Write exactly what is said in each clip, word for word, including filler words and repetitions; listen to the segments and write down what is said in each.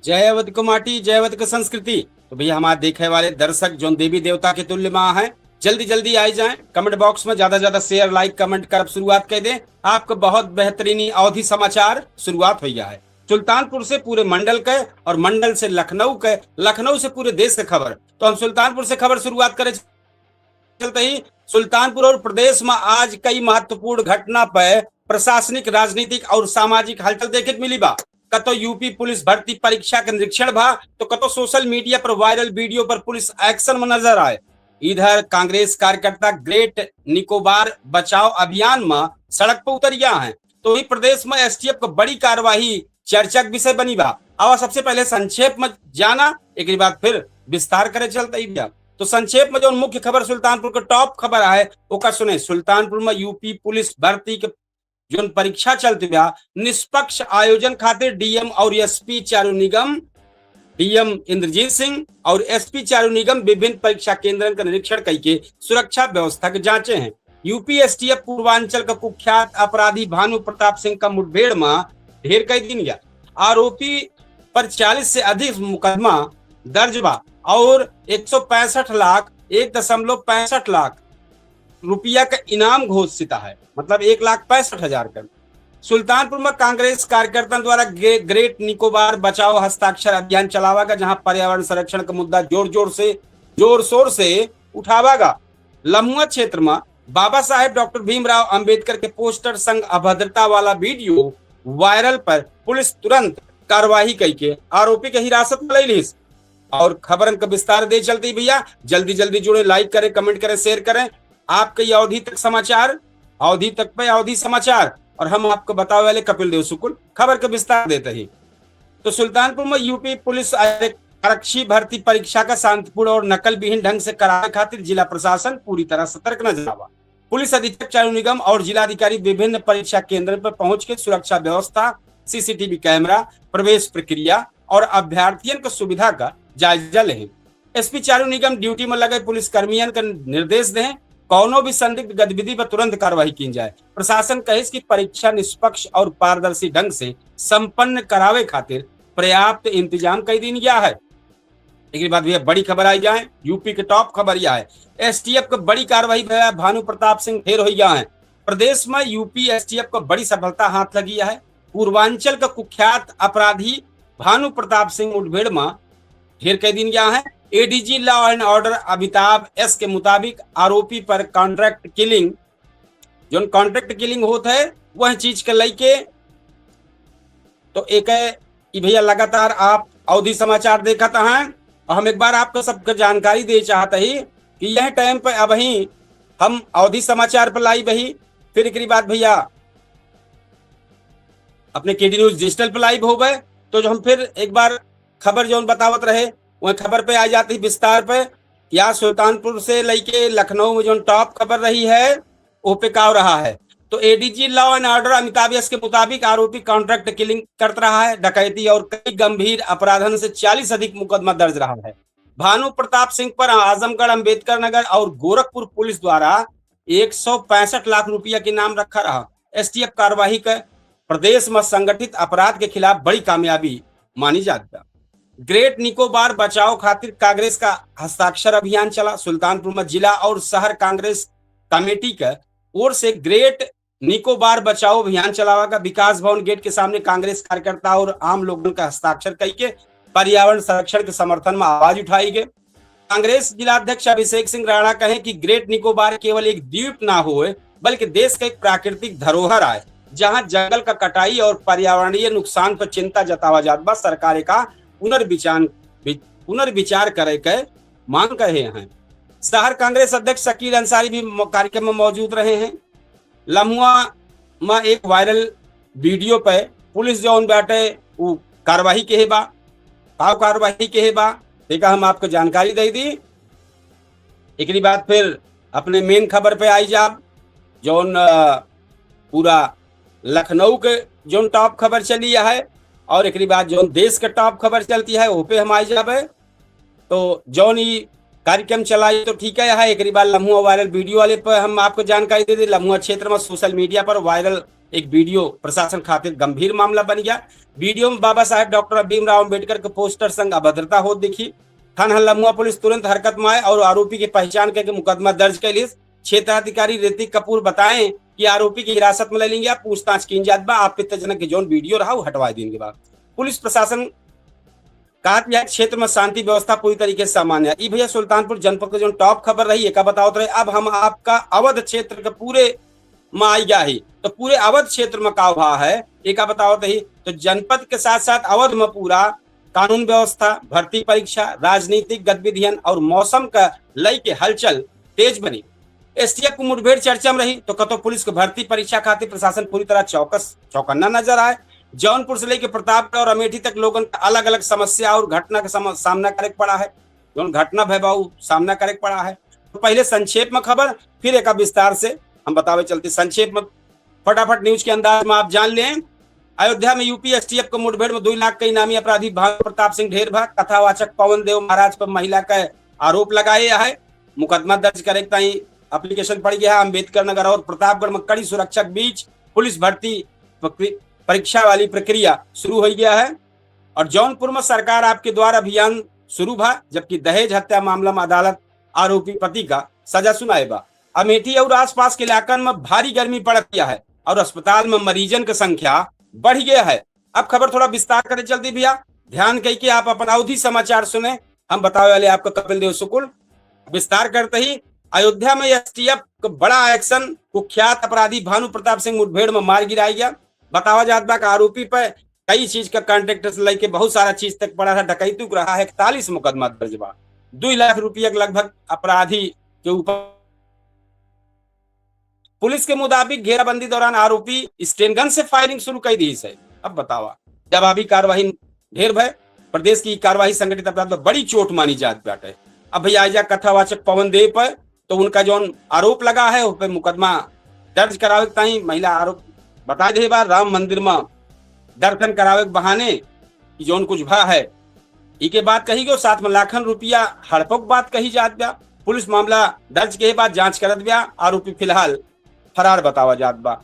जय अवध को माटी, जय अवध को संस्कृति। तो भैया, हमारे देखे वाले दर्शक जौन देवी देवता के तुल्य माँ हैं, जल्दी जल्दी आई जाएं, comment box में ज्यादा ज्यादा share, like, comment करब शुरुआत कर दें। आपको बहुत बेहतरीनी अवधी समाचार शुरुआत हो गया है। सुल्तानपुर से पूरे मंडल के और मंडल से लखनऊ के, लखनऊ से पूरे देश के खबर। तो हम सुल्तानपुर से खबर शुरुआत करे चलते ही सुल्तानपुर और प्रदेश में आज कई महत्वपूर्ण घटना पे प्रशासनिक, राजनीतिक और सामाजिक हलचल देखे के मिली बा। कतो यूपी पुलिस भर्ती परीक्षा के निरीक्षण भा, तो कतो social media पर viral video पर पुलिस action में नजर आए। इधर कांग्रेस कार्यकर्ता ग्रेट निकोबार बचाओ अभियान में सड़क पर उतर गया है। तो ही प्रदेश में एसटीएफ को बड़ी कार्यवाही चर्चा के विषय बनी बा। आवा सबसे पहले संक्षेप में जाना, एक बाद फिर विस्तार करे चलते ही भैया। तो संक्षेप में जो मुख्य खबर सुल्तानपुर के top खबर है, ओकर सुने। सुल्तानपुर में यूपी पुलिस भर्ती के जोन परीक्षा चलत बा, निष्पक्ष आयोजन खातिर डीएम और एसपी चारू निगम, डीएम इंद्रजीत सिंह और एसपी चारू निगम विभिन्न परीक्षा केंद्रन का निरीक्षण करके सुरक्षा व्यवस्था के जांचे हैं। यूपी एसटीएफ पूर्वांचल का कुख्यात अपराधी भानु प्रताप सिंह का मुठभेड़ में ढेर कई दिन गया। आरोपी पर चालीस से अधिक मुकदमा दर्ज बा और एक सौ पैंसठ लाख, एक दशमलव पैंसठ लाख रुपया का इनाम घोषित है, मतलब एक लाख पैंसठ हजार का। सुल्तानपुर में कांग्रेस कार्यकर्ता द्वारा ग्रे-, ग्रेट निकोबार बचाओ हस्ताक्षर अभियान चलावा गा, जहां पर्यावरण संरक्षण का मुद्दा जोर जोर से, जोर शोर से उठावा गा। लम्हुआ क्षेत्र में बाबा साहेब डॉक्टर भीमराव अंबेडकर के पोस्टर संग अभद्रता वाला वीडियो वायरल पर पुलिस तुरंत कार्रवाई करके आरोपी के हिरासत में ले लीस। और खबरन का विस्तार दे चलते ही भैया, जल्दी जल्दी जुड़े, like करें, comment करें, share करें। आपके ये अवधी तक समाचार, अवधी तक पे अवधी समाचार, और हम आपको बतावे वाले कपिल देव शुक्ल। खबर का विस्तार देते ही तो सुल्तानपुर में यूपी पुलिस आरक-, आरक्षी भर्ती परीक्षा का शांतिपूर्ण और नकल विहीन ढंग से करावे खातिर जिला प्रशासन पूरी तरह सतर्क नजर आवा। पुलिस अधीक्षक चारू निगम और जिलाधिकारी विभिन्न परीक्षा केंद्र पर पहुंच के सुरक्षा व्यवस्था, सीसीटीवी कैमरा, प्रवेश प्रक्रिया और अभ्यर्थियन के सुविधा का जायजा लें। एसपी चारू निगम ड्यूटी में लगे पुलिसकर्मियन के निर्देश दें, कौनो भी संदिग्ध गतिविधि पर तुरंत कार्रवाई की जाए। प्रशासन कहिस कि परीक्षा निष्पक्ष और पारदर्शी ढंग से संपन्न करावे खातिर पर्याप्त इंतजाम कई दिन गया है। एक बाद भैया बड़ी खबर आई जाए, यूपी के top खबर यह है, एसटीएफ के बड़ी कार्रवाई भैया, भानु प्रताप सिंह ढेर हो गया है। प्रदेश में यूपी एसटीएफ को बड़ी सफलता हाथ लगी है। पूर्वांचल का कुख्यात अपराधी भानु प्रताप सिंह मुठभेड़ में ढेर कई दिन गया है। ADG law and order Amitabh Yash के मुताबिक आरोपी पर कॉन्ट्रैक्ट किलिंग, जोन कॉन्ट्रैक्ट किलिंग होत है, वह चीज के लेके तो एक ई भैया, लगातार आप अवधी समाचार देखत हैं और हम एक बार आपको सबके जानकारी दे चाहत ही कि यह टाइम पे अब ही हम अवधी समाचार पर लाइव ही, फिर एकरी बाद भैया अपने केडी न्यूज डिजिटल पर लाइव होबे। तो जो हम फिर एक बार खबर जौन बतावत रहे, वह खबर पे आ जाती विस्तार पे। या सुल्तानपुर से लेके लखनऊ में जौन top खबर रही है, वो पे का हो रहा है। तो ADG law and order Amitabh Yash के मुताबिक आरोपी कॉन्ट्रैक्ट किलिंग करत रहा है, डकैती और कई गंभीर अपराधन से चालीस अधिक मुकदमा दर्ज रहा है। भानु प्रताप सिंह पर आजमगढ़, अंबेडकर नगर और गोरखपुर पुलिस द्वारा एक सौ पैंसठ लाख रुपया के नाम रखा रहा। एसटीएफ कार्रवाई के प्रदेश में संगठित अपराध के खिलाफ बड़ी कामयाबी मानी जात बा। ग्रेट निकोबार बचाओ खातिर कांग्रेस का हस्ताक्षर अभियान चला। सुल्तानपुर में जिला और शहर कांग्रेस कमेटी के ओर से ग्रेट निकोबार बचाओ अभियान चलावा का। विकास भवन गेट के सामने कांग्रेस कार्यकर्ता और आम लोगन का हस्ताक्षर कई के पर्यावरण संरक्षण के समर्थन में आवाज उठाई गए। कांग्रेस जिलाध्यक्ष अभिषेक सिंह राणा कहे कि ग्रेट निकोबार केवल एक द्वीप ना होए, बल्कि देश का एक प्राकृतिक धरोहर आए, जहां जंगल का कटाई और पर्यावरणीय नुकसान पर चिंता जतावा जात बा। सरकार का पुनर्विचार, वि-, पुनर्विचार करे के मांग कहे हैं। शहर कांग्रेस अध्यक्ष शकील अंसारी भी मौ-, कार्यक्रम में मौजूद रहे हैं। लम्हुआ में एक वायरल वीडियो पे पुलिस जौन बाटे, उ कार्रवाई के बा, का कार्रवाई के बा, तेका हम आपको जानकारी दे दी। एकरी बाद फिर अपने मेन खबर पे आई जाब, जौन, अ, पूरा लखनऊ के जौन टॉप खबर चली है, और एकरी बाद जौन देश के टॉप खबर चलती है, वो पे हम आई जाबे। तो जौन ई कार्यक्रम चलाई तो ठीक है, एकरी बाद लम्हुआ वायरल वीडियो वाले पर हम आपको जानकारी दे दी। लम्हुआ क्षेत्र में सोशल मीडिया पर वायरल एक वीडियो प्रशासन खातिर गंभीर मामला बन गया। वीडियो में बाबा साहेब डॉक्टर भीमराव अंबेडकर के पोस्टर संग अभद्रता होत दिखी। थाना लमुआ पुलिस तुरंत हरकत में आए और आरोपी की पहचान करके मुकदमा दर्ज कर लिस। क्षेत्राधिकारी ऋतिक कपूर बताएं कि आरोपी की हिरासत में ले लेंगे, पूछताछ कीन जात बा, आपत्तिजनक के जौन वीडियो रहा, वो हटवा दीन के बा। पुलिस प्रशासन कहत यह क्षेत्र में शांति व्यवस्था पूरी तरीके से सामान्य है। ई भैया सुल्तानपुर जनपद के जौन टॉप खबर रही, एका बतावत रहे। अब हम आपका अवध क्षेत्र के पूरे में आई गया ही, तो पूरे अवध क्षेत्र में का हुआ है, एका बतावत रही। तो जनपद के साथ साथ अवध में पूरा कानून व्यवस्था, भर्ती परीक्षा, राजनीतिक गतिविधियन और मौसम का लई के हलचल तेज बनी। एसटीएफ को मुठभेड़ चर्चा में रही, तो कतो पुलिस के भर्ती परीक्षा खातिर प्रशासन पूरी तरह चौकस, चौकन्ना नजर आए। जौनपुर से लेके प्रतापगढ़ और अमेठी तक लोगन का अलग-अलग समस्या और घटना का सम-, सामना करे के पड़ा है। जौन घटना भय बा, उ सामना करे के पड़ा है। तो पहले संक्षेप में खबर, फिर एका विस्तार से हम बतावे चलते। संक्षेप में फटाफट न्यूज के अंदाज में आप जान लें। अयोध्या में यूपी एसटीएफ के मुठभेड़ में दुई लाख के इनामी अपराधी भानु प्रताप सिंह ढेर भा कथावाचक पवन देव महाराज पर महिला का आरोप लगाए है। मुकदमा दर्ज करे के ताई एप्लीकेशन पड़ गया है। अम्बेडकर नगर और प्रतापगढ़ में कड़ी सुरक्षा के बीच पुलिस भर्ती प्रक्रि-, परीक्षा वाली प्रक्रिया शुरू हो गया है। और जौनपुर में सरकार आपके द्वार अभियान शुरू भा, जबकि दहेज हत्या मामला में अदालत आरोपी पति का सजा सुनाए बा। अमेठी और आसपास के इलाकन में भारी गर्मी पड़त गया है और अस्पताल में मरीजन की संख्या बढ़ गया है। अब खबर थोड़ा विस्तार करे चलती भैया, ध्यान कई के आप अपन अवधी समाचार सुने। हम बतावे वाले आपका कपिल देव शुक्ल। विस्तार करते ही अयोध्या में एसटीएफ का बड़ा एक्शन, कुख्यात अपराधी भानु प्रताप सिंह मुठभेड़ में मार गिराया गया। बतावा जात बा कि आरोपी पर कई चीज का कॉन्ट्रैक्टर से लेके बहुत सारा चीज तक पड़ा था। डकैती को रहा है इकतालीस मुकदमा दर्ज बा। दो लाख रुपया के लगभग अपराधी के ऊपर। पुलिस के मुताबिक घेराबंदी दौरान आरोपी स्टेनगन से फायरिंग शुरू कर दी है। अब बतावा, जवाबी कार्यवाही ढेर भय। प्रदेश की कार्यवाही संगठित अपराध में बड़ी चोट मानी जात बाटे। अब भैया, आइजा कथावाचक पवन देव पर, तो उनका जौन आरोप लगा है, उस पर मुकदमा दर्ज करावे के ताई महिला आरोप बता दे बा, राम मंदिर में दर्शन करावे के बहाने कि जौन कुछ भा है, इके बात कही गयो, साथ में लाखन रुपया हड़पो के बात कही जात बा। पुलिस मामला दर्ज के बाद जांच करत बा, आरोपी फिलहाल फरार बतावा जात बा।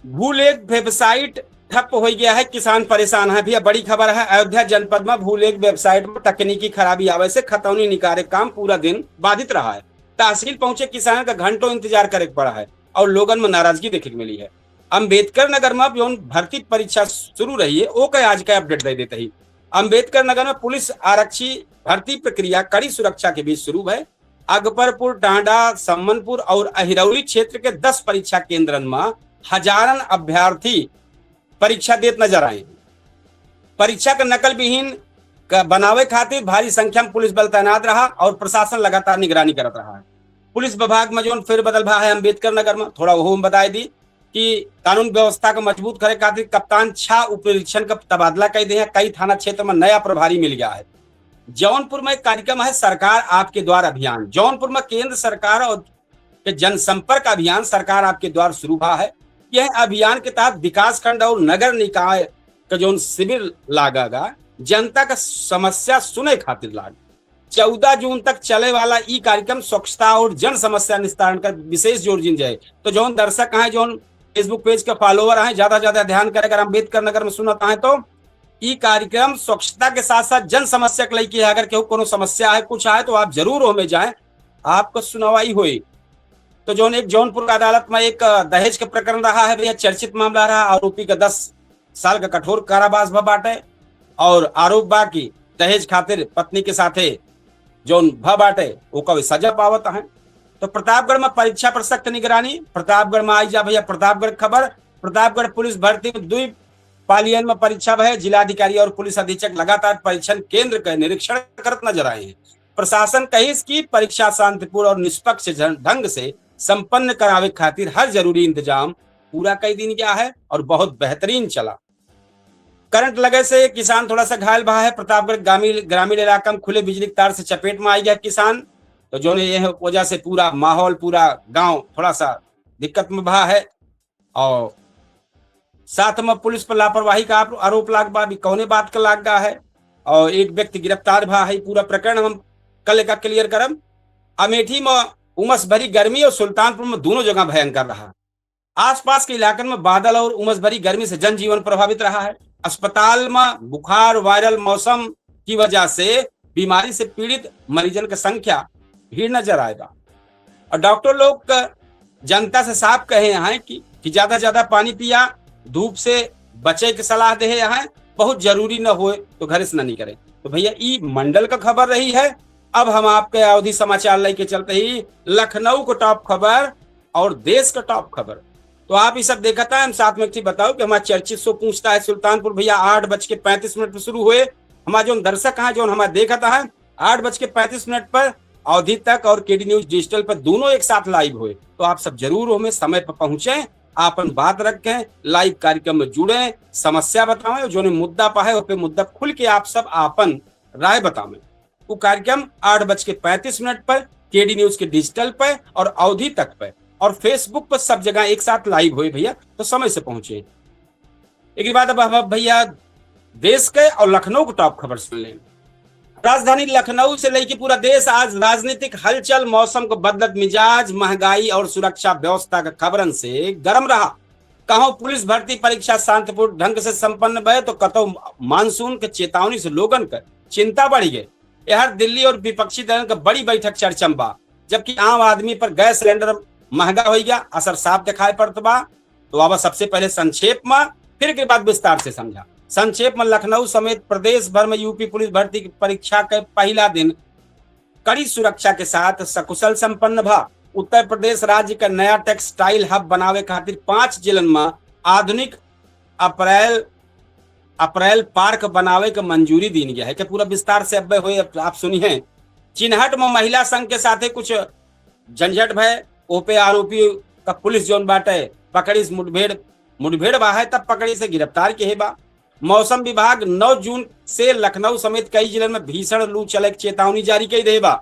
भूलेख वेबसाइट ठप हो गया है, किसान परेशान है। भैया, बड़ी खबर है, अयोध्या जनपद में भूलेख वेबसाइट में तकनीकी खराबी आवे से खतौनी निकारे काम पूरा दिन बाधित रहा है। तहसील पहुंचे किसान का घंटों इंतजार करे के पड़ा है और लोगन में नाराजगी देखे के मिली है। अम्बेडकर नगर में जौन भर्ती परीक्षा शुरू रही है, ओके आज का अपडेट दे देते ही। अम्बेडकर नगर में पुलिस आरक्षी भर्ती प्रक्रिया कड़ी सुरक्षा के बीच शुरू है। अकबरपुर, टांडा, सम्मनपुर और अहिरौली क्षेत्र के दस परीक्षा केंद्रन में हजारन अभ्यर्थी परीक्षा देत नजर आए। परीक्षा के नकल विहीन क-, बनावे खातिर भारी संख्या में पुलिस बल तैनात रहा और प्रशासन लगातार निगरानी करत रहा है। पुलिस विभाग में जौन फेरबदल भा है अम्बेडकर नगर में, थोड़ा ओहू में बताए दी कि कानून व्यवस्था को मजबूत करे खातिर कप्तान छह उप निरीक्षण का तबादला कर दे हैं। कई थाना क्षेत्र में नया प्रभारी मिल गया है। जौनपुर में एक कार्यक्रम है सरकार आपके द्वार अभियान। जौनपुर में केंद्र सरकार और के जनसंपर्क अभियान सरकार आपके द्वार शुरू भा है। यह अभियान के तहत विकासखंड और नगर निकाय का जौन शिविर लागेगा, जनता का समस्या सुने खातिर लाग। चौदह जून तक चले वाला ई कार्यक्रम स्वच्छता और जन समस्या निस्तारण का विशेष जोर जिन जाए। तो जौन दर्शक हैं, जौन Facebook पेज के फॉलोअर हैं, ज्यादा से ज्यादा ध्यान करें। अगर अम्बेडकर नगर में सुनत हैं तो ई कार्यक्रम स्वच्छता के साथ साथ जन समस्या के लेके है। अगर केहू कोनो समस्या है, कुछ है, तो आप जरूर ओमे जाएं, आपको सुनवाई होई। तो जौन एक जौनपुर का अदालत में एक, अ, दहेज का प्रकरण रहा है भैया, चर्चित मामला रहा, आरोपी का दस साल का कठोर कारावास भा बाटे और आरोप बा कि दहेज खातिर पत्नी के साथे जौन भा बाटे ओका भी सजा पावत है। तो प्रतापगढ़ में परीक्षा पर सख्त निगरानी। प्रतापगढ़ में आई जा भैया प्रतापगढ़ खबर। प्रतापगढ़ पुलिस भर्ती में दुई पालियन में परीक्षा भय, जिलाधिकारी और पुलिस अधीक्षक लगातार परीक्षण केंद्र का निरीक्षण करत नजर आए हैं। प्रशासन कहिस कि परीक्षा शांतिपूर्ण और निष्पक्ष जन-, ढंग से संपन्न करावे खातिर हर जरूरी इंतजाम पूरा कर दीन गया है और बहुत बेहतरीन चला। करंट लगे से किसान थोड़ा सा घायल भा है। प्रतापगढ़ ग्रामीण, ग्रामीण इलाका में खुले बिजली के तार से चपेट में आई गया किसान, तो जौन ये वजह से पूरा माहौल, पूरा गांव थोड़ा सा दिक्कत में भा है। और साथ में पुलिस पर लापरवाही का आरो-, आरोप लाग बा, अभी कौने बात का लाग गा है। और एक व्यक्ति गिरफ्तार भा है। पूरा प्रकरण हम कल का क्लियर करब। अमेठी में उमस भरी गर्मी और सुल्तानपुर में दोनों जगह भयंकर रहा। आसपास के इलाकन में बादल और उमस भरी गर्मी से जनजीवन प्रभावित रहा है। अस्पताल में बुखार, वायरल मौसम की वजह से बीमारी से पीड़ित मरीजन की संख्या भीड़ नजर आए बा। और डॉक्टर लोग का जनता से साफ कहे हैं कि, कि ज्यादा से ज्यादा पानी पिया, धूप से बचे के सलाह दे हैं, बहुत जरूरी न होए तो घर से न निकले। तो भैया, ई मंडल का खबर रही है। अब हम आपके अवधी समाचार लेके चलते ही लखनऊ को टॉप खबर और देश का टॉप खबर। तो आप ये सब देखता है, हम साथ में एक चीज बताओ कि हमारा चर्चित शो पूछता है सुल्तानपुर भैया आठ बज के पैंतीस मिनट पर शुरू हुए। हमारा जो दर्शक हैं, जो हमारा देखता है, आठ बज के पैंतीस मिनट पर अवधी तक और केडी न्यूज डिजिटल पर दोनों एक साथ लाइव हुए। तो आप सब जरूर हमें समय पर पहुंचे, आपन बात रखें, लाइव कार्यक्रम में जुड़े, समस्या बतावें और जो मुद्दा पा है, उस पे मुद्दा खुल के आप सब आपन राय बतावें। वो कार्यक्रम आठ बज के पैंतीस मिनट पर केडी न्यूज के डिजिटल पे और अवधी तक पे और Facebook पर सब जगह एक साथ लाइव हुए भैया, तो समय से पहुंचे। एक बाद अब, अब भैया, देश के और लखनऊ के टॉप खबर सुन लें। राजधानी लखनऊ से लेके पूरा देश आज राजनीतिक हलचल, मौसम को बदलत मिजाज, महंगाई और सुरक्षा व्यवस्था के खबरन से गरम रहा। कहूँ पुलिस भर्ती परीक्षा शांतिपूर्ण ढंग से संपन्न भय, तो कतौ मानसून के चेतावनी से लोगन के चिंता बढ़ी गए। यहर दिल्ली और विपक्षी दलन के बड़ी बैठक चर्चा में बा, जबकि आम आदमी पर गैस सिलेंडर महंगा होइ गया, असर साफ दिखाई पड़त बा। तो अब सबसे पहले संक्षेप में, फिर के बाद विस्तार से समझा। संक्षेप में, लखनऊ समेत प्रदेश भर में यूपी पुलिस भर्ती की परीक्षा के पहला दिन कड़ी सुरक्षा के साथ सकुशल संपन्न भा। उत्तर प्रदेश राज्य का नया टेक्सटाइल हब बनावे खातिर पांच जिलन में आधुनिक अप्रैल, अप्रैल पार्क बनावे के मंजूरी दीन गया है। के पूरा विस्तार से अब होए, अब आप सुनी हैं। चिन्हट में महिला संघ के साथे कुछ झंझट भय, ओपे आरोपी का पुलिस जौन बाटे पकड़िस, मुठभेड़, मुठभेड़ बा है तब पकड़िस, गिरफ्तार के है बा। मौसम विभाग नौ जून से लखनऊ समेत कई जिलन में भीषण लू चले के चेतावनी जारी कई दे बा।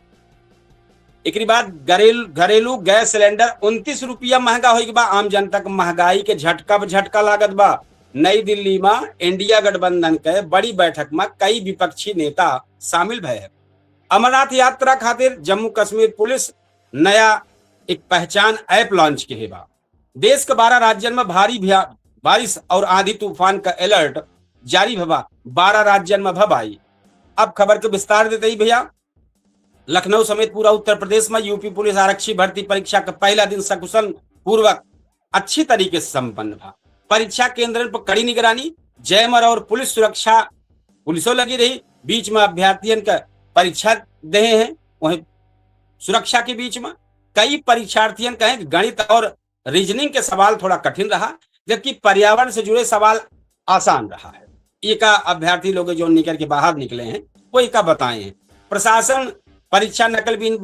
एकरी बाद घरेल-, घरेलू गैस सिलेंडर उनतीस रुपया महंगा होइ बा। आम जनता के महंगाई के झटका पे झटका लागत बा। नई दिल्ली में इंडिया गठबंधन के बड़ी बैठक में कई विपक्षी नेता शामिल भय है। अमरनाथ यात्रा खातिर जम्मू कश्मीर पुलिस नया एक पहचान ऐप लॉन्च के है बा। देश के बारह राज्यन में भारी भा-, बारिश और आंधी तूफान का अलर्ट जारी भवा, बारह राज्यन में भवाई। अब खबर के विस्तार देते ही भैया, लखनऊ समेत पूरा उत्तर प्रदेश में यूपी पुलिस आरक्षी भर्ती परीक्षा का पहला दिन सकुशल पूर्वक अच्छी तरीके से संपन्न भा। परीक्षा केंद्रन पर कड़ी निगरानी, जैमर और पुलिस सुरक्षा, पुलिसों लगी रही। बीच में अभ्यर्थियन का परीक्षा देहे हैं, वहीं सुरक्षा के बीच में कई परीक्षार्थियन कहें कि गणित और रीजनिंग के सवाल थोड़ा कठिन रहा, जबकि पर्यावरण से जुड़े सवाल आसान रहा है। एका अभ्यर्थी लोग जो निकल के बाहर निकले हैं, वो एका बताए हैं। प्रशासन परीक्षा नकल विहीन,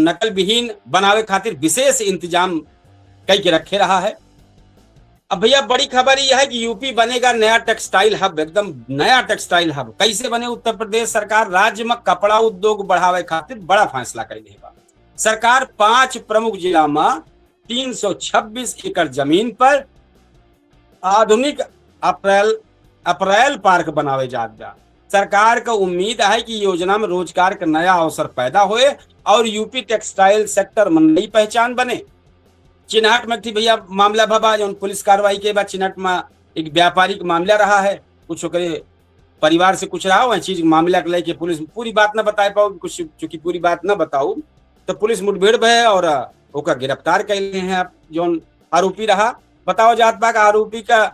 नकल विहीन बनावे खातिर विशेष इंतजाम कई के रखे रहा है। अब भैया, बड़ी खबर यह है कि यूपी बनेगा नया टेक्सटाइल हब, एकदम नया टेक्सटाइल हब। कैसे बने? उत्तर प्रदेश सरकार राज्य में कपड़ा उद्योग बढ़ावे खातिर बड़ा फैसला कइले बा। सरकार पांच प्रमुख जिला में तीन सौ छब्बीस एकड़ जमीन पर आधुनिक अप्रैल, अप्रैल पार्क बनावे जात बा। सरकार का उम्मीद है कि योजना में रोजगार का नया अवसर पैदा होए और यूपी टेक्सटाइल सेक्टर में नई पहचान बने। चिन्हट में थी भैया मामला भवा, जौन पुलिस कार्रवाई के बाद चिन्हट में एक व्यापारी का मामला रहा है, कुछ ओकरे परिवार से कुछ रहा, वह चीज मामला के लेके पुलिस पूरी बात न बताए पाओ, कुछ चूंकि पूरी बात न बताओ, तो पुलिस मुठभेड़ भय और ओका गिरफ्तार कर लिए हैं। आप जौन आरोपी रहा, बताओ जात बा का आरोपी का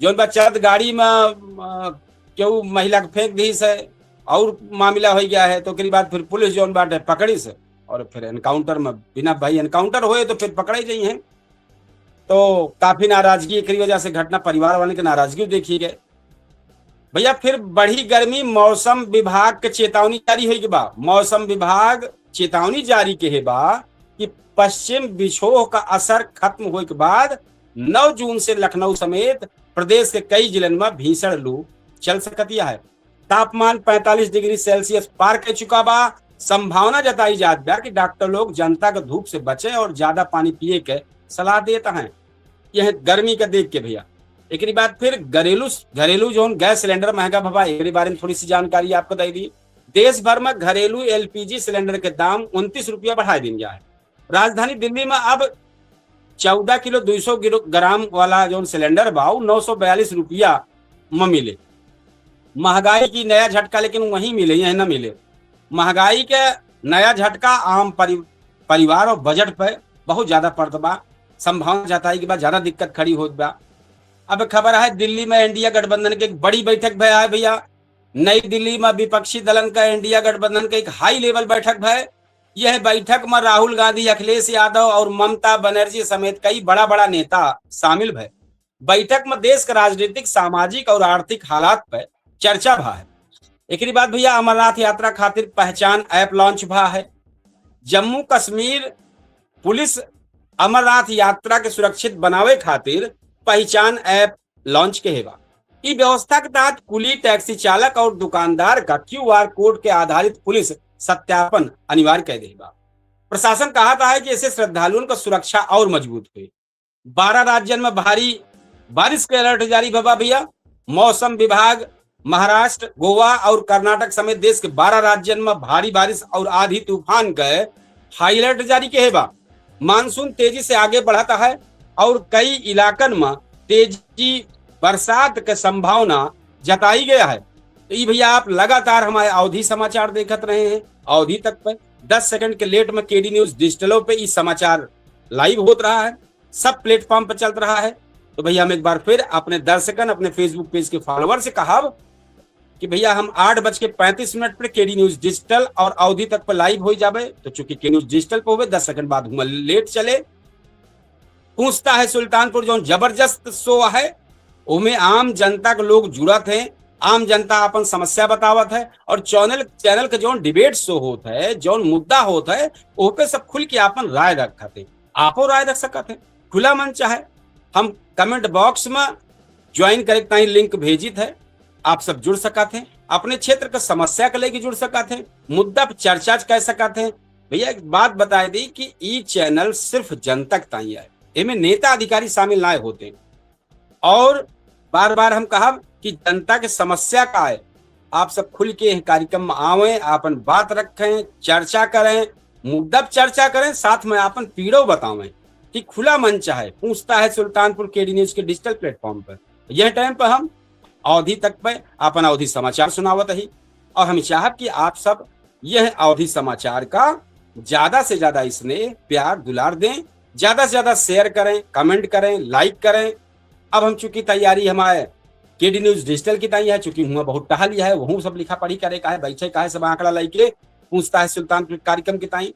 जौन बा चलत गाड़ी में, अ, केहू महिला के फेंक दी से और मामला हो गया है, तो ओकरी बाद फिर पुलिस जौन बाटे पकड़ी से और फिर एनकाउंटर में, बिना भाई एनकाउंटर होए तो फिर पकड़े जाई हैं। तो काफी नाराजगी एकरी वजह से घटना, परिवार वाले के नाराजगी देखी गए। भैया, फिर बढ़ी गर्मी, मौसम विभाग के चेतावनी जारी होई के बा। मौसम विभाग चेतावनी जारी के है बा कि पश्चिम विक्षोभ का असर खत्म होए के बाद नौ जून से लखनऊ समेत प्रदेश के कई जिलन में भीषण लू चल सकतिया है। तापमान पैंतालीस डिग्री सेल्सियस पार कर चुका बा। संभावना जताई जात बा कि डॉक्टर लोग जनता के धूप से बचे और ज्यादा पानी पिए के सलाह देत हैं। यह गर्मी का देख के भैया, एकरी बाद फिर घरेलू, घरेलू जौन गैस सिलेंडर महंगा भवा, एकरी बारे में थोड़ी सी जानकारी आपको दे दी। देश भर में घरेलू एलपीजी सिलेंडर के दाम उनतीस रुपया बढ़ा दिन गया है। राजधानी दिल्ली में अब चौदह किलो दुई सौ ग्राम वाला जौन सिलेंडर बा, उ नौ सौ बयालीस रुपया में मिले। महंगाई की नया झटका लेकिन वहीं मिले, यहीं ना मिले। महंगाई के नया झटका आम परि-, परिवार और बजट पे बहुत ज्यादा पड़त बा। संभावना जताई के बाद ज्यादा दिक्कत खड़ी होत बा। अब खबर है दिल्ली में इंडिया गठबंधन के एक बड़ी बैठक भय है भैया। नई दिल्ली में विपक्षी दलन का इंडिया गठबंधन का एक हाई लेवल बैठक भय। यह बैठक में राहुल गांधी, अखिलेश यादव और ममता बनर्जी समेत कई बड़ा बड़ा नेता शामिल भय। बैठक में देश के राजनीतिक, सामाजिक और आर्थिक हालात पर चर्चा भा है। एकरी बाद भैया अमरनाथ यात्रा खातिर पहचान ऐप लॉन्च भा है। जम्मू कश्मीर पुलिस अमरनाथ यात्रा के सुरक्षित बनावे खातिर पहचान ऐप लॉन्च के हेबा। ई व्यवस्था के तहत कुली, टैक्सी चालक और दुकानदार का क्यूआर कोड के आधारित पुलिस सत्यापन अनिवार्य कर देबा। प्रशासन कहत है कि इससे श्रद्धालुओं का सुरक्षा और मजबूत हुई। बारह राज्यन में भारी बारिश के अलर्ट जारी भवा भैया। मौसम विभाग महाराष्ट्र, गोवा और कर्नाटक समेत देश के बारह राज्यन में भारी बारिश और आंधी तूफान के हाई अलर्ट जारी के हेबा। मानसून तेजी से आगे बढ़त है और कई इलाकन में तेजी बरसात के संभावना जताई गया है। तो ई भैया आप लगातार हमारे अवधी समाचार देखत रहे हैं, अवधी तक पे दस सेकंड के लेट में केडी न्यूज डिजिटलों पे ई समाचार लाइव होत रहा है, सब प्लेटफॉर्म पर चलत रहा है। तो भैया हम एक बार फिर अपने दर्शकन, अपने Facebook पेज के फॉलोअर से कहब कि भैया हम आठ बज के पैंतीस मिनट पर केडी न्यूज डिजिटल और अवधी तक पर लाइव हो जाबे। तो चूंकि केडी न्यूज डिजिटल पर होबे, दस सेकंड बाद हुआ लेट चले। पूछता है सुल्तानपुर जौन जबरदस्त शो है, ओमे आम जनता के लोग जुड़त हैं, आम जनता अपन समस्या बतावत है और चैनल, चैनल के जौन डिबेट शो होत है, जौन मुद्दा होत है, ओह पे सब खुल के अपन राय रखत हैं। आपो राय रख सकत हैं, खुला मंच है। हम कमेंट बॉक्स में ज्वाइन करे के ताईं लिंक भेजित है, आप सब जुड़ सकत हैं, अपने क्षेत्र के समस्या के लेके जुड़ सकत हैं, मुद्दा पर चर्चा कर सकत हैं। भैया एक बात बताए दी कि ई चैनल सिर्फ जनता के ताईं है, एमे नेता अधिकारी शामिल ना होते। और बार बार हम कहब कि जनता के समस्या का है, आप सब खुल के यह कार्यक्रम में आवें, अपन बात रखें, चर्चा करें, मुद्दा पर चर्चा करें, साथ में अपन पीड़ो बतावें कि खुला मंच है, पूछता है सुल्तानपुर केडी न्यूज के डिजिटल प्लेटफॉर्म पर। यह टाइम पर हम अवधी तक पे अपन अवधी समाचार सुनावत ही और हम चाहब कि आप सब यह अवधी समाचार का ज्यादा से ज्यादा स्नेह, प्यार, दुलार दें, ज्यादा से ज्यादा शेयर करें, कमेंट करें, लाइक करें। अब हम चूंकि तैयारी हमारे केडी न्यूज डिजिटल की ताई है, चूंकि हुआ बहुत टहल है, वहूँ सब लिखा पढ़ी करे का है, बैठे का है, सब आंकड़ा लेके पूछता है सुल्तानपुर कार्यक्रम की ताई।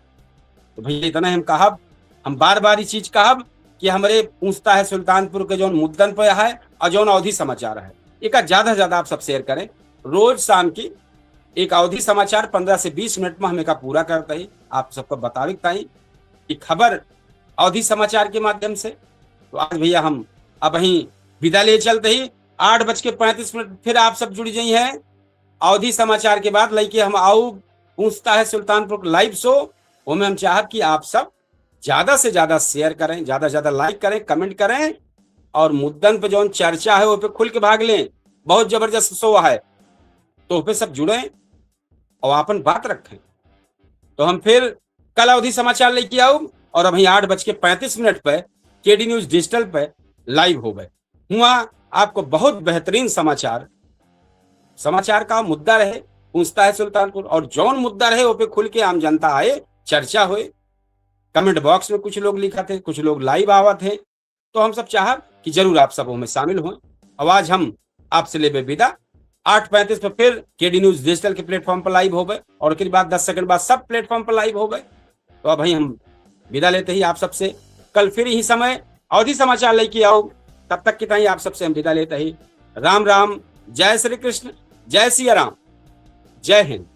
तो भैया इतना हम कहब, हम बार बार ई चीज कहब कि हमरे पूछता है सुल्तानपुर के जौन मुद्दन पे है और जौन अवधी समाचार है, एका ज्यादा से ज्यादा आप सब शेयर करें। रोज शाम की एक अवधी समाचार पन्द्रह से बीस मिनट में हम एका पूरा करते ही आप सबको बतावे के ताई कि खबर अवधी समाचार के माध्यम से। तो आज भैया हम अब ही विदा ले चलते ही आठ बज के पैंतीस मिनट फिर आप सब जुड़ जाई हैं अवधी समाचार के बाद लेके हम आऊ पूछता है सुल्तानपुर लाइव शो। ओमे हम चाहब कि आप सब ज्यादा से ज्यादा शेयर करें, ज्यादा से ज्यादा लाइक करें, कमेंट करें और मुद्दन पे जौन चर्चा है, वो पे खुल के भाग लें। बहुत जबरदस्त शो है, तो पे सब जुड़ें और अपन बात रखें। तो हम फिर कल अवधी समाचार लेके आऊ और अभी आठ बज के पैंतीस मिनट पे केडी न्यूज डिजिटल पे लाइव होबे। हुआ आपको बहुत बेहतरीन समाचार, समाचार का मुद्दा रहे, पूछता है सुल्तानपुर, और जौन मुद्दा रहे, वो पे खुल के आम जनता आए, चर्चा होए। कमेंट बॉक्स में कुछ लोग लिखत हैं, कुछ लोग लाइव आवत हैं, तो हम सब चाहब कि जरूर आप सब ओमे शामिल हों। और आज हम आपसे लेबे विदा। आठ पैंतीस पे फिर केडी न्यूज डिजिटल के प्लेटफॉर्म पर लाइव होबे और ओकरे बाद दस सेकंड बाद सब प्लेटफॉर्म पर लाइव होबे। तो अब ही हम विदा लेते ही आप सबसे, कल फिर यही समय अवधी समाचार लेके आऊ। तब तक की ताई आप सबसे हम विदा लेते ही राम राम, जय श्री कृष्ण, जय सिया राम, जय हिंद।